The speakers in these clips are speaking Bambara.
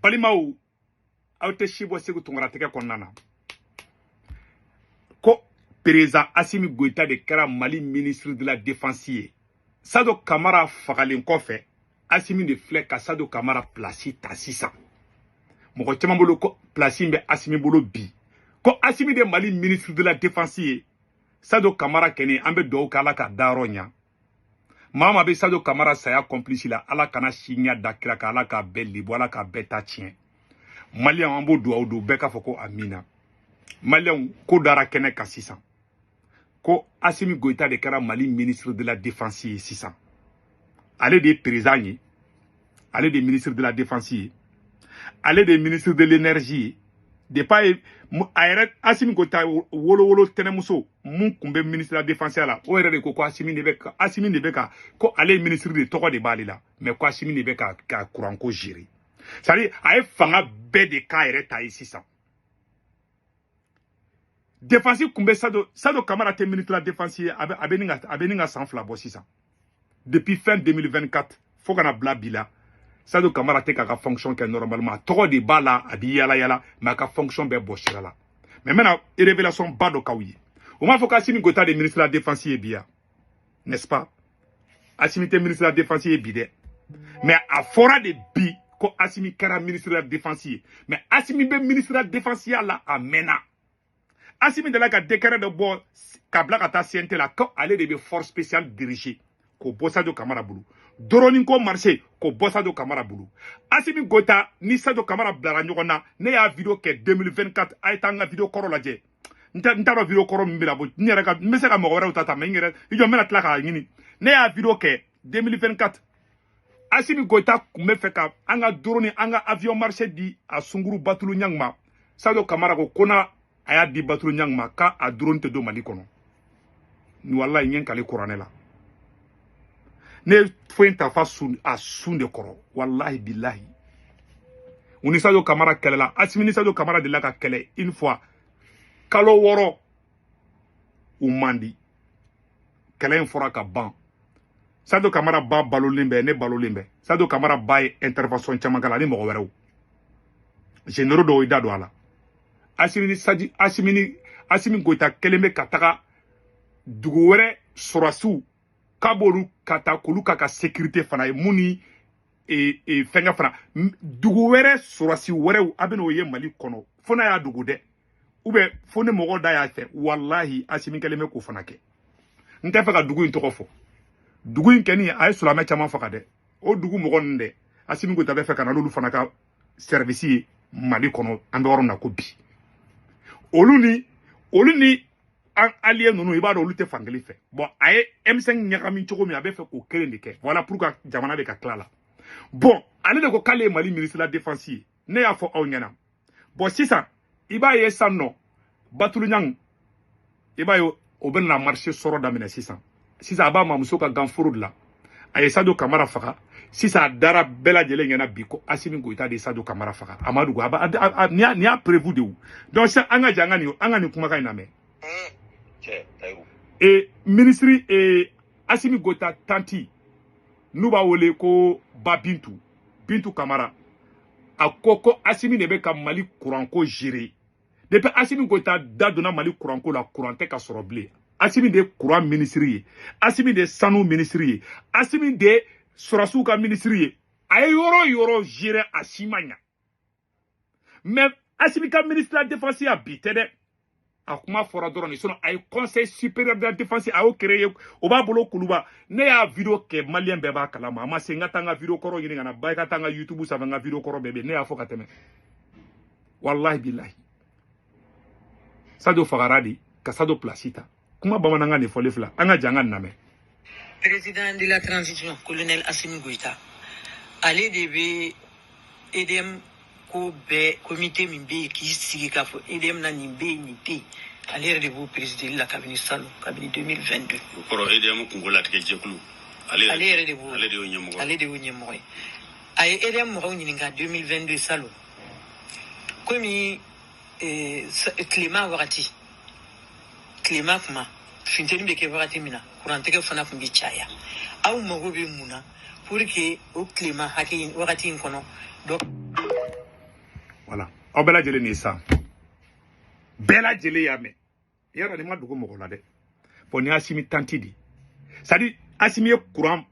Balimaw, aw tɛ si bɔ Segu Tunkaratigɛ kɔnɔna na ko président Assimi Goïta de kɛra Mali ministre de la Défense ye. Sadio Kamara fagalen kɔfɛ, Assimi de filɛ ka Sadio Kamara place ta sisan. Mɔgɔ caman bolo ko place bɛ Assimi bolo bi, ko Assimi de Mali ministre de la Défense ye. Sadio Kamara kɛni, an bɛ dugawu kɛ, Ala ka dayɔrɔ ɲa. Maa maa bɛ Sadio Kamara saya complice la, Ala kana si ɲɛ da kira kan, Ala k'a bɛɛ lebu, Ala k'a bɛɛ ta tiɲɛ. Maliyɛnw, an b'o dugawu don, bɛɛ k'a fɔ ko amina. Maliyɛnw, ko dara kɛnɛ kan sisan ko Assimi Goïta de kɛra Mali ministre de la Défense ye sisan. Ale de ye président ye, ale de ye ministre de la Défense ye, ale de ye ministre de l'Énergie ye. Depuis a yɛrɛ Assimi Goïta wolo tɛnɛmuso mun kun bɛ ministre de la Défense la, o yɛrɛ de ko ko Assimi de bɛ ka ko ale ye ministre de tɔgɔ de b'ale la, mais ko Assimi de bɛ ka courant ko gérer. C'est à dire, a ye fanga bɛɛ de k'a yɛrɛ ta ye sisan. Défense kun bɛ Sadio Kamara tɛ ministre de la Défense ye, a bɛ nin ka san 2 bɔ sisan. Depuis fin 2024 fo ka na bila bi la, Sadio Kamara tɛ k'a ka fonction kɛ normalement. A tɔgɔ de b'a la, a b'i yala yala, mais a ka fonction bɛɛ bɔ sira la. Mais n bɛna révélation ba dɔ k'aw ye. O m'a fɔ k'Assimi Goïta de ministre de la Défense ye bi yan, n'est-ce pas? Assimi tɛ ministre de la Défense ye bi dɛ, mais a fɔra de bi ko Assimi kɛra ministre de la Défense ye. Mais Assimi bɛ ministre de la Défense ya la a mɛnna. Assimi delila ka décret dɔ bɔ ka bila ka taa CNT la ko ale de bɛ force spéciale diriger, k'o bɔ Sadio Kamara bolo. Drone ko marché, k'o bɔ Sadio Kamara bolo. Assimi Goïta ni Sadio Kamara bilara ɲɔgɔn na. Ne y'a vidéo kɛ 2024, a ye taa n ka vidéo kɔrɔ lajɛ. N t'a dɔn vidéo kɔrɔ min bɛ la bɔ n yɛrɛ ka, n bɛ se ka mɔgɔ wɛrɛw ta ta, mais n yɛrɛ i jɔ, n bɛna tila k'a ɲini. Ne y'a vidéo kɛ 2024. Assimi Goïta tun bɛ fɛ ka an ka drone, an ka avion marché di a sunkuru Batulu Ɲang ma. Sadio Kamara ko ko n'a a y'a di Batulu Ɲang ma, k'a a drone tɛ don Mali kɔnɔ. Ni walayi, n ye n kali kuranɛ la, ne ye foyi ta fa sun a sun de kɔrɔ. Walahi bilahi, u ni Sadio Kamara kɛlɛla. Assimi ni Sadio Kamara delila ka kɛlɛ une fois, kalo 6 u man di. Kɛlɛ in fɔra ka ban. Sadio Kamara ba balolen bɛ, ne balolen bɛ. Sadio Kamara ba ye intervention caman k'a la ani mɔgɔ wɛrɛw, généraux dɔw y'i da don a la. Assimi ni Sadi, Assimi ni Assimi Goïta kelen bɛ ka taga dugu wɛrɛ sɔrɔsiw k'a b'olu ka taa k'olu ka sécurité fana ye mun ni e, fɛnkɛ fana, dugu wɛrɛ sɔrɔsi wɛrɛw, a bɛn'o ye Mali kɔnɔ fo n'a y'a dugu dɛ, ou bien fo ni mɔgɔw da y'a fɛ. Walahi, Assimi kɛlen bɛ k'o fana kɛ. N tɛ fɛ ka dugu in tɔgɔ fɔ. Dugu in kɛni, a ye silamɛ caman faga dɛ, o dugu mɔgɔ ninnu dɛ. Assimi Goïta bɛ fɛ ka na n'olu fana ka service ye Mali kɔnɔ. An bɛ yɔrɔ min na ko bi, olu ni an allié ninnu, i b'a dɔn olu tɛ fankelen fɛ. Bon, a ye M5 ɲagami cogo min, a bɛ fɛ k'o kelen de kɛ. Voilà pourquoi jamana bɛ ka tila la. Bon, ale de ko k'ale ye Mali ministre de la Défense ye. Ne y'a fɔ aw ɲɛna. Bon, sisan i b'a ye sisan nɔ, Batulu Ɲang, i b'a ye o bɛ na marché sɔrɔ daminɛ sisan. Sisan a b'a mamuso ka ganforo de la. A ye Sadio Kamara faga. Sisan a dara bɛɛ lajɛlen ɲɛna bi ko Assimi Goïta de ye Sadio Kamara faga. A ma dogo, a b'a nin y'a prévu de. O donc sisan, an ka jɛ, an ka nin kumakan in lamɛn. Cɛ Tayiru. E ministre e Assimi Goïta tantie, n'u b'a wele ko Ba Bintu, Bintu Kamara, a ko ko Assimi de bɛ ka Mali courant ko gérer. Depuis Assimi Goïta da donna Mali courant ko la, courant tɛ ka sɔrɔ bilen. Assimi de ye courant ministre ye, Assimi de ye sanu ministre ye, Assimi de ye sɔrɔsiw ka ministre ye. A ye yɔrɔ o yɔrɔ gérer, a si ma ɲa. Mais Assimi ka ministre de la Défense ya bi tɛ dɛ, a kuma fɔra dɔrɔn de. Sinon a ye Conseil supérieur de la Défense, a y'o créé, o b'a bolo Kuluba. Ne y'a vidéo kɛ, maliyɛn bɛɛ b'a kalama. A ma se n ka taa n ka vidéo kɔrɔ ɲini ka na ba, i ka taa n ka YouTube sanfɛ, n ka vidéo kɔrɔ bɛɛ bɛ yen. Ne y'a fɔ ka tɛmɛ. Walahi bilahi, Sadio fagara de ka Sadio place ta. Kuma bamanankan de fɔlen filɛ, an ka jɛ, an ka nin lamɛn. Président de la Transition, colonel Assimi Goïta, ale de bɛ EDM ko bɛɛ, comité min bɛ yen k'i sigi k'a fɔ EDM na nin bɛ yen, nin tɛ yen, ale yɛrɛ de b'o présider la kabini salon, kabini 2022. O kɔrɔ, EDM kungo latigɛ jɛkulu, ale Ale yɛrɛ de b'o ale de y'o ɲɛmɔgɔ ye. Ale de y'o ɲɛmɔgɔ ye. A ye EDM mɔgɔw ɲininka 2022 salon, komi tilema wagati, tilema kuma funteni bɛ kɛ wagati min na, kurantigɛ fana tun bɛ caya, aw mago bɛ mun na pour que o tilema hakɛ in wagati in kɔnɔ dɔ Aw bɛɛ lajɛlen nin san bɛɛ lajɛlen y'a mɛn yala nin ma dogo mɔgɔ la dɛ. Bon, ni Assimi tanti de, c'est à dire Assimi ye courant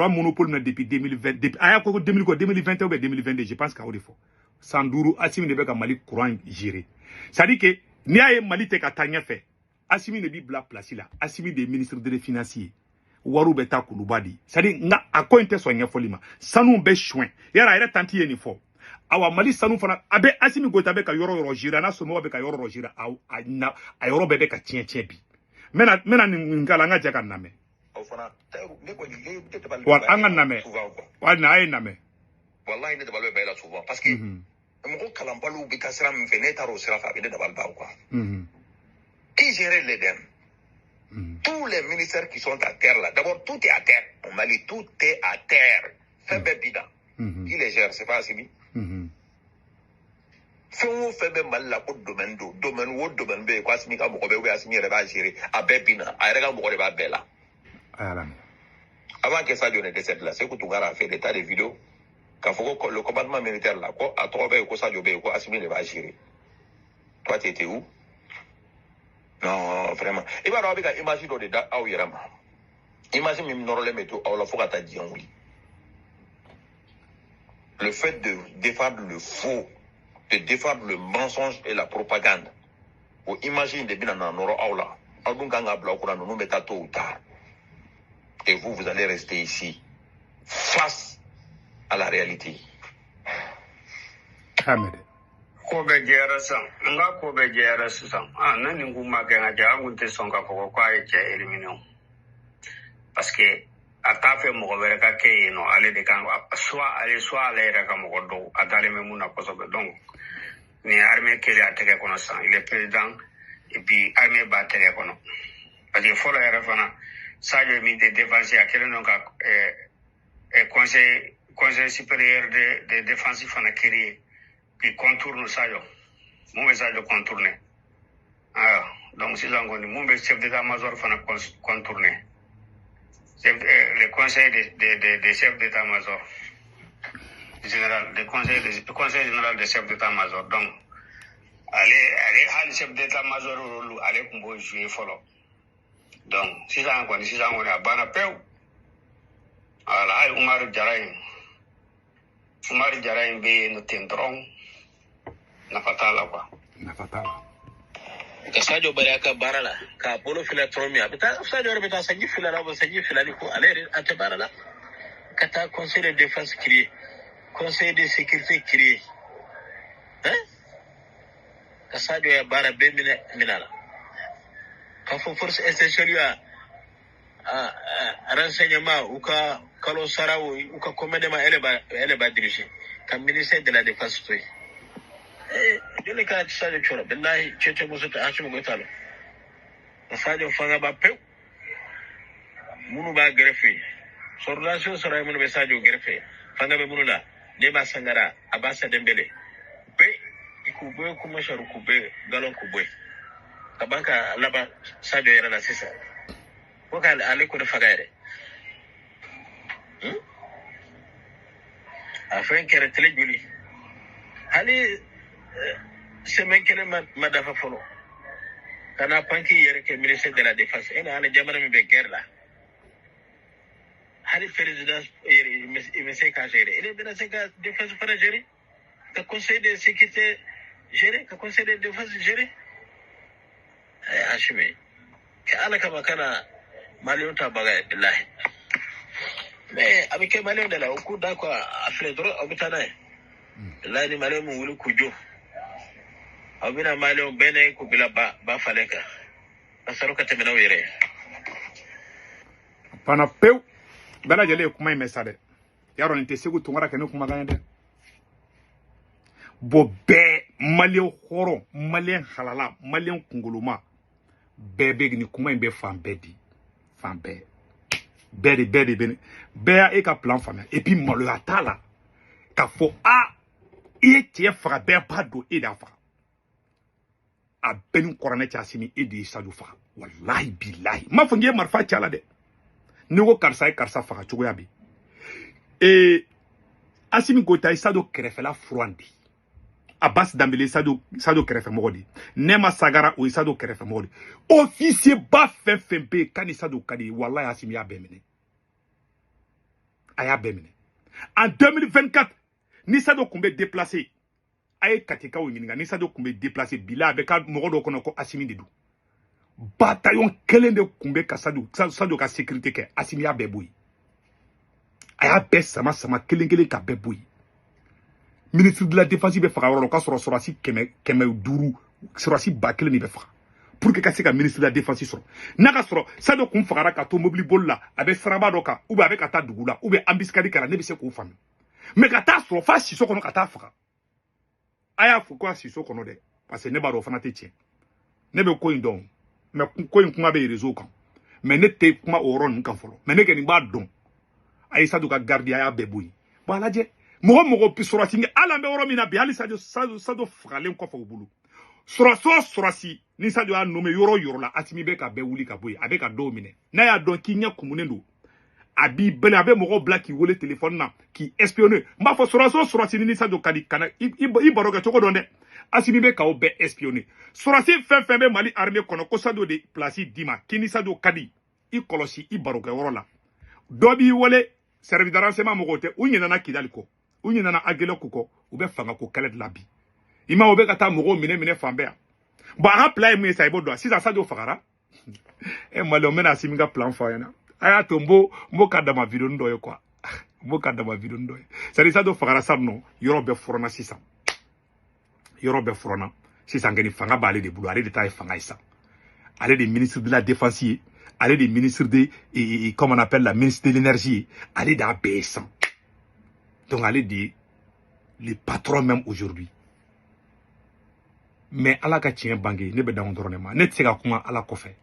monopole na depuis 2020, depuis a y'a ko 2000 ko 2021 ou bien 2022, je pense k'aw de fɔ san 5 Assimi de bɛ ka Mali courant gérer. C'est à dire que n'i y'a ye Mali tɛ ka taa ɲɛfɛ, Assimi de b'i bila place la. Assimi de ye ministre de finance ye, wariw bɛ taa kuluba di. C'est à dire nka a ko in tɛ sɔn ɲɛfɔli ma. Sanu bɛ suɲɛ yala a yɛrɛ tanti ye nin fɔ. Awa, Mali sanu fana a bɛ Assimi Goïta bɛ ka yɔrɔ yɔrɔ gérer, a n'a somɔgɔw bɛ ka yɔrɔ yɔrɔ gérer, a na a yɔrɔ bɛɛ bɛ ka tiɲɛ tiɲɛ bi. N bɛna nin k'a la, an ka jɛ ka lamɛn. O fana Tayiru, ne kɔni ne dabali Wa bɛ an ka ban e la lamɛn. souvent quoi. Wa na a ye lamɛn. Wallahi, ne dabali bɛ ban e la souvent parce que mɔgɔ kalanbaliw bɛ taa sira min fɛ, ne taara o sira fɛ, a bɛ ne dabali ban quoi. Qui gérait l'EDM? Tous les ministères qui sont à terre là, d'abord tout est à terre. Au Mali, tout est à terre. Fɛn bɛɛ bi da. Qui les gère? C'est pas Assimi. Fɛn o fɛn bɛ Mali la ko domaine don, domaine o domaine bɛ yen ko Assimi ka mɔgɔ bɛ yen ou bien Assimi yɛrɛ b'a gérer, a bɛɛ bi na, a yɛrɛ ka mɔgɔ de b'a bɛɛ la. A y'a lamɛn. Avant que Sadio ne décède là, Sékou Tounkara a fait des tas de vidéos k'a fɔ ko le commandement militaire là, ko a tɔgɔ bɛ yen ko Sadio bɛ yen, ko Assimi de b'a gérer. Toi, tu étais où? Non, vraiment. I b'a dɔn aw bɛ ka image dɔ de da aw yɛrɛ ma. Image min nɔrɔlen bɛ to aw la fo ka taa diɲɛ wuli. Le fait de défendre le faux, de défendre le mensonge et la propagande, o image in de bɛna na nɔrɔ aw la. Aw dun kan ka bila aw kunna ninnu bɛ taa tôt ou tard. Et vous, vous allez rester ici, face à la réalité. A y'a mɛn dɛ. Ko bɛɛ jɛyara sisan, n ka ko bɛɛ jɛyara sisan. Ah, ne nin kun ma kɛ n ka jɛ, an kun tɛ sɔn k'a fɔ ko k'a ye cɛ éliminer o, parce que a t'a fɛ mɔgɔ wɛrɛ ka kɛ yen nɔ, ale de kan, soit ale, soit ale yɛrɛ ka mɔgɔ dɔw a dalen bɛ mun na kosɛbɛ. Donc nin ye armée kelen a tɛgɛ kɔnɔ sisan, il est président et puis armée b'a tɛgɛ kɔnɔ, parce que fɔlɔ yɛrɛ fana Sadio min tɛ défense, a kɛlen don ka conseil supérieur de défense fana créer qui contourne Sadio, mun bɛ Sadio contourner. Ayiwa, donc sisan kɔni mun bɛ chef d'état-major fana contourner, le conseil de chef d'état-major général, le conseil général des chefs d'état-major. Donc ale hali chef d'état-major rôle ale tun b'o jouer fɔlɔ. Donc sisan kɔni a banna pewu. Voilà, hali Umaru Jara in bɛ yen nɔ ten dɔrɔn, nafa t'a la quoi. Nafa t'a la. Ka Sadio bari a ka baara la k'a bolo fila tɔrɔ min, a bɛ taa Sadio yɛrɛ bɛ taa sanji 2 la ou sanji 2 ni ko ale yɛrɛ a tɛ baara la, ka taa conseil de défense créer, conseil de sécurité créer, hein, ka Sadio ya baara bɛɛ minɛ minɛ la, ka fɔ force spéciale ya a renseignement u ka kalo sara o u ka commandement ele b'a diriger, ka ministère de la défense to yen. Joli ka Sadio cɔrɔ billahi cɛ muso tɛ Assimi Goïta la. Ka Sadio fanga ba pewu, minnu b'a gɛrɛfɛ, sɔrɔdasi o sɔrɔ minnu bɛ Sadio gɛrɛfɛ, fanga bɛ minnu la, ne b'a Sangara a b'a sa Dembele bɛɛ k'u bɛɛ kuma sari k'u bɛɛ galon k'u bɔ yen ka ban ka laban Sadio yɛrɛ la sisan ko k'ale ale ko ne faga yɛrɛ. A fɛn kɛra tile joli, hali semaine kelen ma dafa fɔlɔ, ka na panki yɛrɛ kɛ ministère de la défense. E na hali jamana min bɛ guerre la, hali président yɛrɛ i bɛ se k'a gérer, e bɛna se ka défense fana gérer, ka conseil de sécurité gérer, ka conseil de défense gérer. Assimi ka ala kama kana maliyɛnw ta baga ye bilahi, mais a bɛ kɛ maliyɛnw de la o k'u da ko a filɛ dɔrɔn aw bɛ taa n'a ye. Bilahi ni maliyɛnw mun wuli k'u jɔ, aw bɛna maliyɛnw bɛɛ n'a k'u bila ba falen kan ka sɔrɔ ka tɛmɛ n'aw yɛrɛ ye. A banna pewu. Bɛɛ lajɛlen ye kuma in mɛn sa dɛ. Yarɔ nin tɛ Segu Tunkara kɛ ne kumakan ye dɛ. Bɔn, bɛɛ maliyɛn hɔrɔn, maliyɛn halala, maliyɛn kunkoloma bɛɛ bɛ nin kuma in bɛ fan bɛɛ di, fan bɛɛ bɛɛ de bɛ bɛɛ y'a e ka plan faamuya. Et puis maloya t'a la k'a fɔ a i ye cɛ faga, bɛɛ b'a dɔn e de y'a faga. A bɛɛ ni kɔrɔnɛ cɛ, Assimi, e de ye Sadio faga. Walahi bilahi, n m'a fɔ k'i ye marifa ci a la dɛ. N'i ko karisa ye karisa faga cogoya bi, Assimi Goïta ye Sadio kɛrɛfɛla furan di. Abbas Dambélé Sadio kɛrɛfɛmɔgɔ de ye. Nema Sagara o ye Sadio kɛrɛfɛmɔgɔ de ye. Officier ba fɛn fɛn bɛ yen k'a ni Sadio ka di, walahi Assimi y'a bɛɛ minɛ. A y'a bɛɛ minɛ. En 2024, ni Sadio tun bɛ déplacé, a ye Katikaw ɲininka, ni Sadio tun bɛ déplacé, bila a bɛ ka mɔgɔ dɔw kɔnɔ ko Assimi de don. Bataillon kelen de tun bɛ ka Sadio ka sécurité kɛ, Assimi y'a bɛɛ bɔ yen. A y'a bɛɛ sama sama kelen kelen ka bɛɛ bɔ yen. Ministre de la défense bɛ faga yɔrɔ la, o ka sɔrɔ sɔrɔsi 500, sɔrɔsi 1000 de bɛ faga pour que ka se ka ministre de la défense sɔrɔ. N'a ka sɔrɔ Sadio kun fagara ka to mobili boli la, a bɛ siraba dɔ kan, ou bien a bɛ ka taa dugu la, ou bien embuscade kɛra, ne bɛ se k'o faamu. Mais ka taa sɔrɔ f'a siso kɔnɔ ka taa faga. A y'a fɔ ko a siso kɔnɔ dɛ, parce que ne b'a dɔn o fana tɛ tiɲɛ. Ne bɛ ko in dɔn, mais ko in kuma bɛ réseau kan. Mais ne tɛ kuma o yɔrɔ ninnu kan fɔlɔ. Mais ne kɔni b'a dɔn. A ye Sadio ka garde, a y'a bɛɛ bɔ yen. Bon, a lajɛ. Mɔgɔ sɔrɔsi, hali an bɛ yɔrɔ min na bi, hali Sadio fagalen kɔfɛ u bolo. Sɔrɔsi o sɔrɔsi ni Sadio y'a nommé yɔrɔ o yɔrɔ la, Assimi bɛ ka bɛɛ wuli ka bɔ yen, a bɛ ka dɔw minɛ. N'a y'a dɔn k'i ɲɛ kumunen don, a b'i bɛlɛn, a bɛ mɔgɔw bila k'i wele téléphone na, k'i espionner. N b'a fɔ sɔrɔsi o sɔrɔsi ni Sadio ka di, kana i baro kɛ cogo dɔn dɛ. Assimi bɛ k'aw bɛɛ espionner. Sɔrɔsi fɛn fɛn bɛ Mali armée kɔnɔ ko Sadio de place d'i ma, k'i ni Sadio ka di, i kɔlɔsi i barokɛyɔrɔ la. Dɔ b'i wele service de renseignement mɔgɔw tɛ, u ɲinɛna Kidali kɔ, u ɲinɛna Aguelhok kɔ, u bɛ fanga ko kɛlɛ de la bi. I ma, u bɛ ka taa mɔgɔw minɛ fan bɛɛ yan. Bon, a ka plan ye mun ye sisan, i b'o dɔn. Sisan Sadio fagara. E Maliyɛnw, n bɛna Assimi ka plan fɔ a ɲɛna. A y'a to n b'o ka dama vidéo dɔ ye quoi. N b'o ka dama vidéo dɔ ye. C'est à dire Sadio fagara sisan nɔ, yɔrɔ bɛɛ furana sisan. Yɔrɔ bɛɛ furana. Sisan kɔni fanga b'ale de bolo, ale de ta ye fanga ye sisan. Ale de ministre de la défense ye, ale de ministre de comment on appelle la ministre de l'énergie ye, ale de y'a bɛɛ ye sisan. Donc ale de ye le patron même aujourd'hui. Mais Ala ka tiɲɛ bange, ne bɛ dan o dɔrɔn de ma. Ne tɛ se ka kuma Ala kɔfɛ.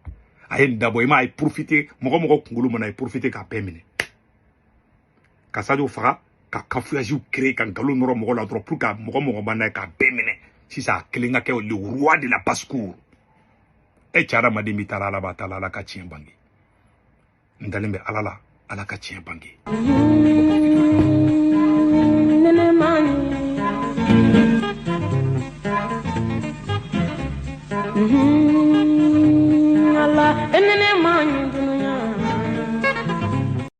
A ye nin dabɔ, i m'a ye profiter, mɔgɔ kunkolo mana, a ye profiter k'a bɛɛ minɛ. Ka Sadio faga, ka cafouillage créer, ka nkalon nɔrɔ mɔgɔ la dɔrɔn pour ka mɔgɔ ban n'a ye k'a bɛɛ minɛ. Sisan a kelen ka kɛ le roi de la basse-cour. E cɛ hadamaden b'i taara Ala b'a ta la, Ala ka tiɲɛ bange. N dalen bɛ Ala la, Ala ka tiɲɛ bange.